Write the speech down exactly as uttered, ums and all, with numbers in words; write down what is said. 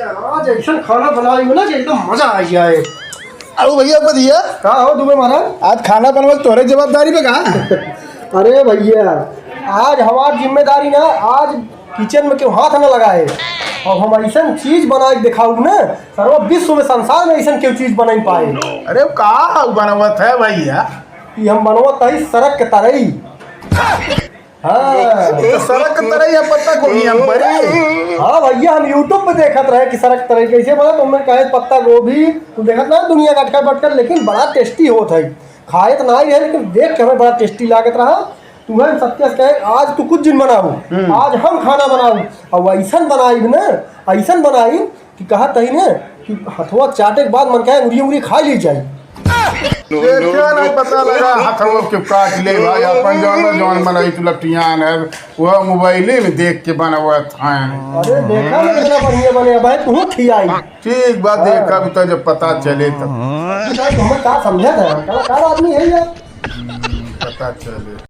आज ऐसा खाना बनाई हो ना कि एकदम मजा आ जाए। अरे भैया, ऊपर भैया। का हो दुबे महाराज? आज खाना बनवल तोहरे जवाबदारी पे का? अरे भैया, आज हमार जिम्मेदारी ना, आज किचन में केहू हाथ ना लगाए। और हम ऐसन चीज बना के दिखाऊ ना, सर्व विश्व में, संसार में ऐसन केहू चीज बना पाए। अरे का बनवत है भैया? कि हम बनवत है सड़क के तरई। हाँ। तो सड़क के तरई है, पत्ता गोभी हम पड़ी। हाँ भैया, हम YouTube पे देखत रहे कि सड़क तरई कैसे बना, तो हमने कहे पत्ता गोभी, तू देखत ना दुनिया का अटकर बटकर, लेकिन बड़ा टेस्टी होत है। खाए तो ना ही रहे, लेकिन देख के हमें बड़ा टेस्टी लागत रहा। तू है सत्य से कहे, आज तू कुछ दिन बनाऊ, हम्म। आज हम खाना बनाऊ, और ऐसन बनाई ना, ऐसन बनाई कि कहत ही ना कि हथवा चाटे के बाद मन कहे उंगली उंगली खा ली जाए। देखा नहीं पता लगा, हथवा के काट ले भाई, अपन जान जौन बनाई तू लटियान है, वह मोबाइले में देख के बनवत हैं। अरे देखा ना कितना बढ़िया बने भाई, तू खियाई। ठीक बात, देखा भी तो जब पता चले तब। भाई, हमें का समझा था, कलाकार आदमी है यार। पता चले।